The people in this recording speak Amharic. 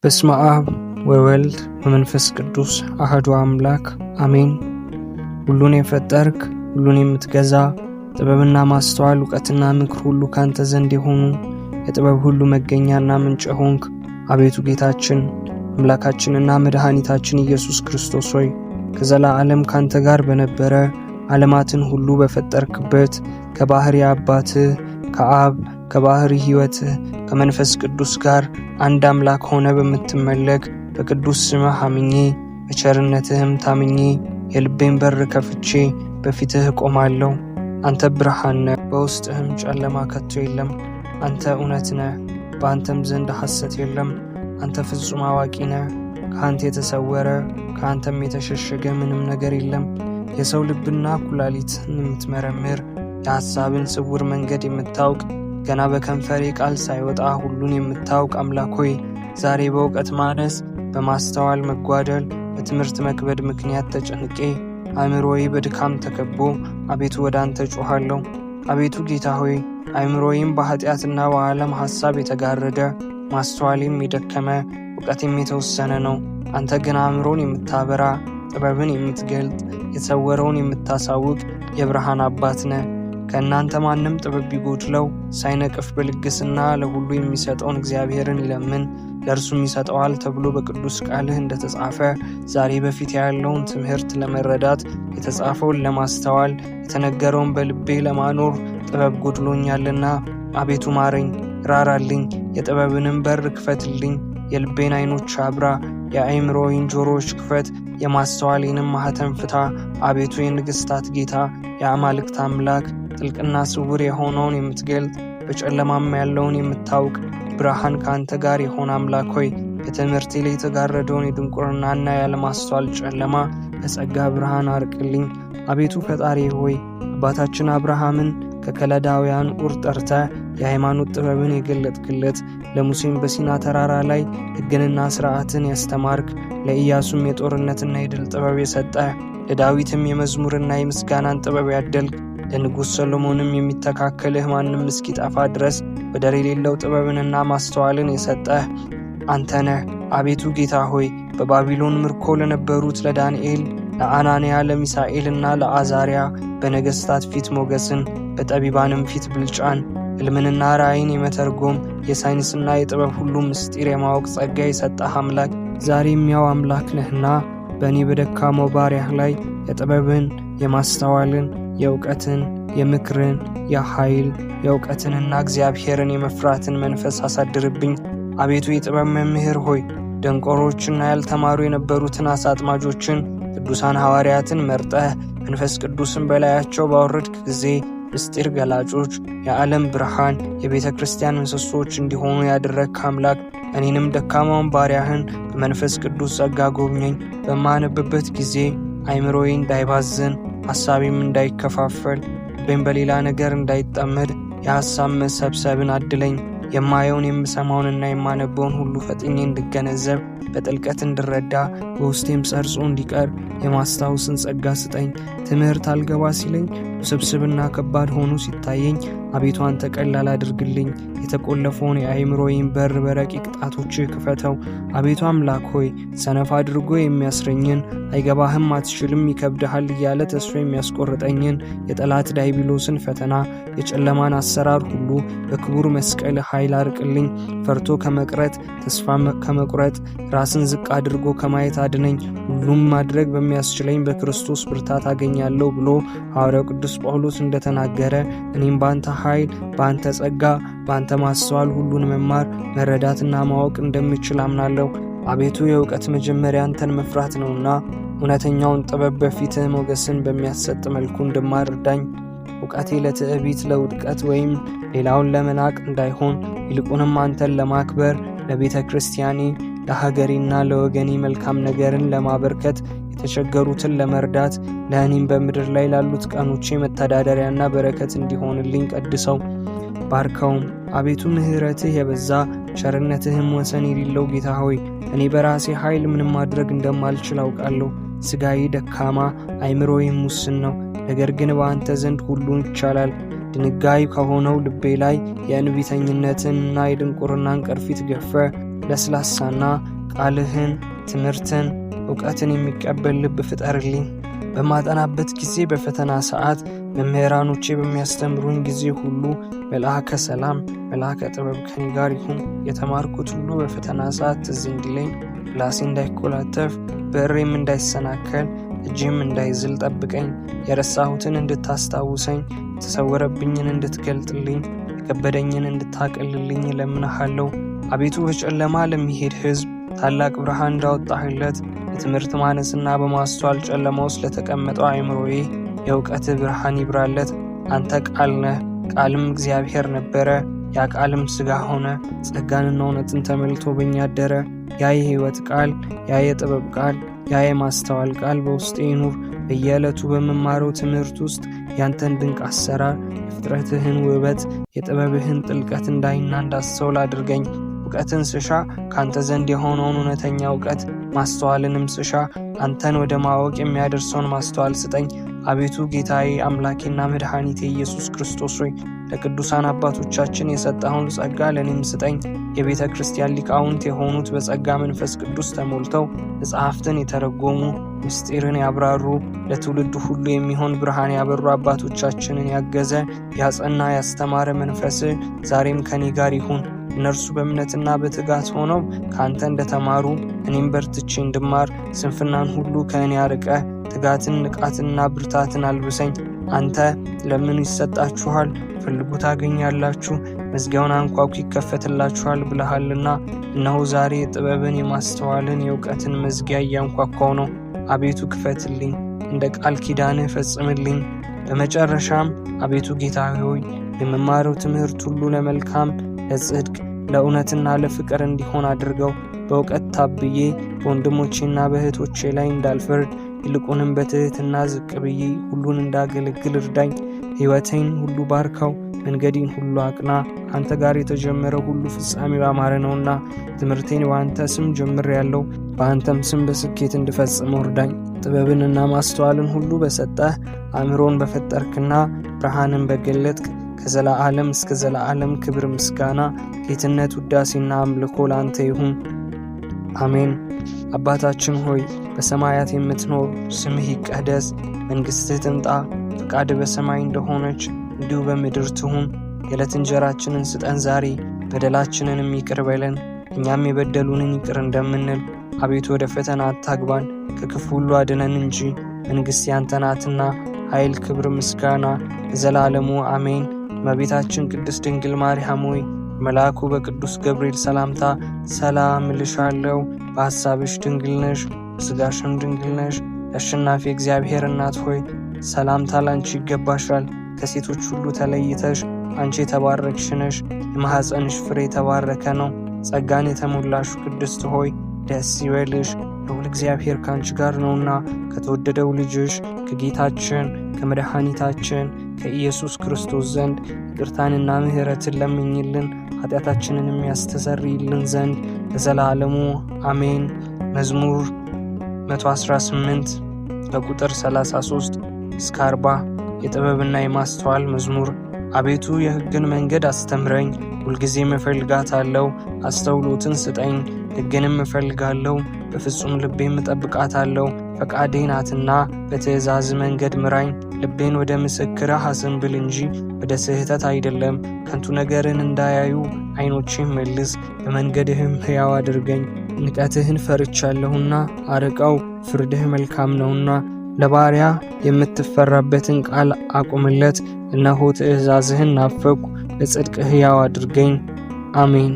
በስመ አብ ወወልድ ወመንፈስ ቅዱስ አህዱ አምላክ አሜን። ሁሉን የፈጠርክ፣ ሁሉን የምትገዛ፣ ጥበብና ማስተዋል እውቀትና ምክር ሁሉ ካንተ ዘንድ የሆኑ፣ የጥበብ ሁሉ መገኛና ምንጭ ሆንክ፣ አቤቱ ጌታችን አምላካችንና መድኃኒታችን ኢየሱስ ክርስቶስ ሆይ፣ ከዘላለም ካንተ ጋር በነበረ፣ ዓለማትን ሁሉ በፈጠርክበት ከባሕሪ አባትህ ከአብ፣ ከባሕሪ ሕይወትህ ከመንፈስ ቅዱስ ጋር አንድ አምላክ ሆነ በምትመለክ በቅዱስ ስምህ አምኜ፣ በቸርነትህም ታምኜ፣ የልቤን በር ከፍቼ በፊትህ እቆማለሁ። አንተ ብርሃን ነህ፣ በውስጥህም ጨለማ ከቶ የለም። አንተ እውነት ነህ፣ በአንተም ዘንድ ሐሰት የለም። አንተ ፍጹም አዋቂ ነህ። ከአንተ የተሰወረ፣ ከአንተም የተሸሸገ ምንም ነገር የለም። የሰው ልብና ኩላሊትን የምትመረምር፣ የሐሳብን ስውር መንገድ የምታውቅ፣ ገና በከንፈሬ ቃል ሳይወጣ ሁሉን የምታውቅ አምላክ ሆይ፣ ዛሬ በእውቀት ማነስ፣ በማስተዋል መጓደል፣ በትምህርት መክበድ ምክንያት ተጨንቄ፣ አእምሮዬ በድካም ተከቦ አቤቱ ወደ አንተ ጮኻለሁ። አቤቱ ጌታ ሆይ፣ አእምሮዬም በኃጢአትና በዓለም ሐሳብ የተጋረደ፣ ማስተዋሌም የደከመ፣ እውቀቴም የተወሰነ ነው። አንተ ግን አእምሮን የምታበራ፣ ጥበብን የምትገልጥ፣ የተሰወረውን የምታሳውቅ የብርሃን አባት ነህ። ከእናንተ ማንም ጥበብ ቢጎድለው ሳይነቅፍ በልግስና ለሁሉ የሚሰጠውን እግዚአብሔርን ይለምን፣ ለእርሱም ይሰጠዋል ተብሎ በቅዱስ ቃልህ እንደተጻፈ፣ ዛሬ በፊት ያለውን ትምህርት ለመረዳት፣ የተጻፈውን ለማስተዋል፣ የተነገረውን በልቤ ለማኖር ጥበብ ጎድሎኛልና አቤቱ ማረኝ፣ ራራልኝ፣ የጥበብንም በር ክፈትልኝ። የልቤን ዓይኖች አብራ፣ የአእምሮዬን ጆሮዎች ክፈት፣ የማስተዋሌንም ማኅተም ፍታ። አቤቱ የንግሥታት ጌታ፣ የአማልክት አምላክ፣ ጥልቅና ስውር የሆነውን የምትገልጥ፣ በጨለማም ያለውን የምታውቅ፣ ብርሃን ከአንተ ጋር የሆነ አምላክ ሆይ፣ በትምህርቴ ላይ የተጋረደውን የድንቁርናና ያለማስተዋል ጨለማ በጸጋ ብርሃን አርቅልኝ። አቤቱ ፈጣሪ ሆይ፣ አባታችን አብርሃምን ከከለዳውያን ኡር ጠርተህ የሃይማኖት ጥበብን የገለጥክለት፣ ለሙሴም በሲና ተራራ ላይ ሕግንና ሥርዓትን ያስተማርክ፣ ለኢያሱም የጦርነትና የድል ጥበብ የሰጠህ፣ ለዳዊትም የመዝሙርና የምስጋናን ጥበብ ያደልክ፣ ለንጉሥ ሰሎሞንም የሚተካከልህ ማንም እስኪጠፋ ድረስ ወደር የሌለው ጥበብንና ማስተዋልን የሰጠህ አንተ ነህ። አቤቱ ጌታ ሆይ፣ በባቢሎን ምርኮ ለነበሩት ለዳንኤል፣ ለአናንያ፣ ለሚሳኤልና ለአዛሪያ በነገሥታት ፊት ሞገስን፣ በጠቢባንም ፊት ብልጫን፣ ሕልምንና ራእይን የመተርጎም፣ የሳይንስና የጥበብ ሁሉ ምስጢር የማወቅ ጸጋ የሰጠህ አምላክ፣ ዛሬም ያው አምላክ ነህና በእኔ በደካማው ባሪያህ ላይ የጥበብን፣ የማስተዋልን፣ የእውቀትን፣ የምክርን፣ የኃይል፣ የእውቀትንና እግዚአብሔርን የመፍራትን መንፈስ አሳድርብኝ። አቤቱ የጥበብ መምህር ሆይ፣ ደንቆሮችና ያልተማሩ የነበሩትን አሳ አጥማጆችን ቅዱሳን ሐዋርያትን መርጠህ መንፈስ ቅዱስን በላያቸው ባወረድክ ጊዜ ምስጢር ገላጮች፣ የዓለም ብርሃን፣ የቤተ ክርስቲያን ምሰሶዎች እንዲሆኑ ያደረግክ አምላክ፣ እኔንም ደካማውን ባሪያህን በመንፈስ ቅዱስ ጸጋ ጎብኘኝ። በማነብበት ጊዜ አእምሮዬ እንዳይባዝን፣ ሐሳቤም እንዳይከፋፈል፣ ልቤም በሌላ ነገር እንዳይጠመድ የሐሳብ መሰብሰብን አድለኝ። የማየውን፣ የምሰማውንና የማነበውን ሁሉ ፈጥኜ እንድገነዘብ፣ በጥልቀት እንድረዳ፣ በውስጤም ሰርጾ እንዲቀር የማስታወስን ጸጋ ስጠኝ። ትምህርት አልገባ ሲለኝ፣ ውስብስብና ከባድ ሆኖ ሲታየኝ፣ አቤቱ አንተ ቀላል አድርግልኝ። የተቆለፈውን የአእምሮዬን በር በረቂቅ ጣቶችህ ክፈተው። አቤቱ አምላክ ሆይ፣ ሰነፍ አድርጎ የሚያስረኝን፣ አይገባህም፣ አትችልም፣ ይከብድሃል እያለ ተስፋ የሚያስቆርጠኝን የጠላት ዲያብሎስን ፈተና፣ የጨለማን አሰራር ሁሉ በክቡር መስቀል ኃይል አርቅልኝ። ፈርቶ ከመቅረት፣ ተስፋ ከመቁረጥ፣ ራስን ዝቅ አድርጎ ከማየት አድነኝ። ሁሉም ማድረግ በሚያስችለኝ በክርስቶስ ብርታት አገኛለሁ ብሎ ሐዋርያው ቅዱስ ጳውሎስ እንደተናገረ፣ እኔም በአንተ ኃይል፣ በአንተ ጸጋ፣ በአንተ ማስተዋል ሁሉን መማር፣ መረዳትና ማወቅ እንደምችል አምናለሁ። አቤቱ የእውቀት መጀመሪያ አንተን መፍራት ነውና እውነተኛውን ጥበብ በፊትህ ሞገስን በሚያሰጥ መልኩ እንድማር እርዳኝ። እውቀቴ ለትዕቢት፣ ለውድቀት ወይም ሌላውን ለመናቅ እንዳይሆን፣ ይልቁንም አንተን ለማክበር፣ ለቤተ ክርስቲያኔ፣ ለሀገሬና ለወገኔ መልካም ነገርን ለማበርከት፣ የተቸገሩትን ለመርዳት፣ ለእኔም በምድር ላይ ላሉት ቀኖቼ መተዳደሪያና በረከት እንዲሆንልኝ ቀድሰው ባርከውም። አቤቱ ምሕረትህ የበዛ፣ ቸርነትህም ወሰን የሌለው ጌታ ሆይ፣ እኔ በራሴ ኃይል ምንም ማድረግ እንደማልችል አውቃለሁ። ሥጋዬ ደካማ፣ አእምሮዬም ውስን ነው። ነገር ግን በአንተ ዘንድ ሁሉን ይቻላል። ድንጋይ ከሆነው ልቤ ላይ የእንቢተኝነትንና የድንቁርናን ቅርፊት ገፈ ለስላሳና ቃልህን፣ ትምህርትን፣ እውቀትን የሚቀበል ልብ ፍጠርልኝ። በማጠናበት ጊዜ፣ በፈተና ሰዓት፣ መምህራኖቼ በሚያስተምሩኝ ጊዜ ሁሉ መልአከ ሰላም፣ መልአከ ጥበብ ከኔ ጋር ይሁን። የተማርኩት ሁሉ በፈተና ሰዓት ትዝ እንዲለኝ፣ ምላሴ እንዳይኮላተፍ፣ ብዕሬም እንዳይሰናከል፣ እጄም እንዳይዝል ጠብቀኝ። የረሳሁትን እንድታስታውሰኝ፣ የተሰወረብኝን እንድትገልጥልኝ፣ የከበደኝን እንድታቀልልኝ እለምንሃለሁ። አቤቱ፣ በጨለማ ለሚሄድ ሕዝብ ታላቅ ብርሃን እንዳወጣህለት፣ በትምህርት ማነስና በማስተዋል ጨለማ ውስጥ ለተቀመጠው አእምሮዬ የእውቀትህ ብርሃን ይብራለት። አንተ ቃል ነህ፣ ቃልም እግዚአብሔር ነበረ። ያ ቃልም ሥጋ ሆነ፣ ጸጋንና እውነትን ተሞልቶ በእኛ አደረ። ያ የሕይወት ቃል፣ ያ የጥበብ ቃል፣ ያ የማስተዋል ቃል በውስጤ ይኑር። በየዕለቱ በምማረው ትምህርት ውስጥ ያንተን ድንቅ አሰራር፣ የፍጥረትህን ውበት፣ የጥበብህን ጥልቀት እንዳይና እንዳስተውል አድርገኝ። እውቀትን ስሻ ካንተ ዘንድ የሆነውን እውነተኛ እውቀት፣ ማስተዋልንም ስሻ አንተን ወደ ማወቅ የሚያደርሰውን ማስተዋል ስጠኝ። አቤቱ ጌታዬ፣ አምላኬና መድኃኒቴ ኢየሱስ ክርስቶስ ሆይ፣ ለቅዱሳን አባቶቻችን የሰጠኸውን ጸጋ ለእኔም ስጠኝ። የቤተ ክርስቲያን ሊቃውንት የሆኑት፣ በጸጋ መንፈስ ቅዱስ ተሞልተው መጽሐፍትን የተረጎሙ፣ ምስጢርን ያብራሩ፣ ለትውልዱ ሁሉ የሚሆን ብርሃን ያበሩ አባቶቻችንን ያገዘ፣ ያጸና፣ ያስተማረ መንፈስህ ዛሬም ከኔ ጋር ይሁን። እነርሱ በእምነትና በትጋት ሆነው ከአንተ እንደተማሩ እኔም በርትቼ እንድማር ስንፍናን ሁሉ ከእኔ አርቀህ ትጋትን፣ ንቃትና ብርታትን አልብሰኝ። አንተ ለምኑ ይሰጣችኋል፣ ፈልጉ ታገኛላችሁ፣ መዝጊያውን አንኳኩ ይከፈትላችኋል ብለሃልና፣ እነሆ ዛሬ የጥበብን፣ የማስተዋልን፣ የእውቀትን መዝጊያ እያንኳኳው ነው። አቤቱ ክፈትልኝ፣ እንደ ቃል ኪዳንህ ፈጽምልኝ። በመጨረሻም አቤቱ ጌታ ሆይ፣ የምማረው ትምህርት ሁሉ ለመልካም፣ ለጽድቅ፣ ለእውነትና ለፍቅር እንዲሆን አድርገው። በእውቀት ታብዬ በወንድሞቼና በእህቶቼ ላይ እንዳልፈርድ፣ ይልቁንም በትህትና ዝቅ ብዬ ሁሉን እንዳገለግል እርዳኝ። ሕይወቴን ሁሉ ባርከው፣ መንገዴን ሁሉ አቅና። ከአንተ ጋር የተጀመረ ሁሉ ፍጻሜው ያማረ ነውና፣ ትምህርቴን በአንተ ስም ጀምሬያለሁ፣ በአንተም ስም በስኬት እንድፈጽመው እርዳኝ። ጥበብንና ማስተዋልን ሁሉ በሰጠህ፣ አእምሮን በፈጠርክና ብርሃንን በገለጥክ ከዘላዓለም እስከ ዘላዓለም ክብር፣ ምስጋና፣ ጌትነት፣ ውዳሴና አምልኮ ለአንተ ይሁን። አሜን። አባታችን ሆይ፣ በሰማያት የምትኖር፣ ስምህ ይቀደስ፣ መንግሥትህ ትምጣ፣ ፈቃድህ በሰማይ እንደሆነች እንዲሁ በምድር ትሁን። የዕለት እንጀራችንን ስጠን ዛሬ፣ በደላችንንም ይቅር በለን እኛም የበደሉንን ይቅር እንደምንል። አቤቱ፣ ወደ ፈተና አታግባን፣ ከክፉ ሁሉ አድነን እንጂ መንግሥት ያንተ ናትና፣ ኃይል፣ ክብር፣ ምስጋና ለዘላለሙ አሜን። እመቤታችን ቅድስት ድንግል ማርያም ሆይ፣ መልአኩ በቅዱስ ገብርኤል ሰላምታ ሰላም እልሻለሁ፣ በሐሳብሽ ድንግል ነሽ፣ በሥጋሽም ድንግል ነሽ። የአሸናፊ እግዚአብሔር እናት ሆይ፣ ሰላምታ ላንቺ ይገባሻል። ከሴቶች ሁሉ ተለይተሽ አንቺ የተባረክሽ ነሽ፣ የማኅፀንሽ ፍሬ የተባረከ ነው። ጸጋን የተሞላሽ ቅድስት ሆይ፣ ደስ ይበልሽ፣ ልዑል እግዚአብሔር ከአንቺ ጋር ነውና፣ ከተወደደው ልጅሽ ከጌታችን ከመድኃኒታችን ከኢየሱስ ክርስቶስ ዘንድ ይቅርታንና ምሕረትን ለምኝልን፣ ኃጢአታችንን የሚያስተሰርይልን ዘንድ ለዘላለሙ አሜን። መዝሙር 118 ከቁጥር 33 እስከ 40፣ የጥበብና የማስተዋል መዝሙር። አቤቱ፣ የሕግን መንገድ አስተምረኝ፣ ሁልጊዜም እፈልጋታለሁ። አስተውሎትን ስጠኝ፣ ሕግንም እፈልጋለሁ፣ በፍጹም ልቤም እጠብቃታለሁ። ፈቃዴ ናትና በትእዛዝ መንገድ ምራኝ። ልቤን ወደ ምስክርህ አዘንብል እንጂ ወደ ስህተት አይደለም። ከንቱ ነገርን እንዳያዩ ዓይኖቼን መልስ፣ በመንገድህም ሕያው አድርገኝ። ንቀትህን ፈርቻለሁና አርቀው፣ ፍርድህ መልካም ነውና። ለባሪያ የምትፈራበትን ቃል አቁምለት። እነሆ ትእዛዝህን ናፈቅሁ፣ በጽድቅ ሕያው አድርገኝ። አሜን።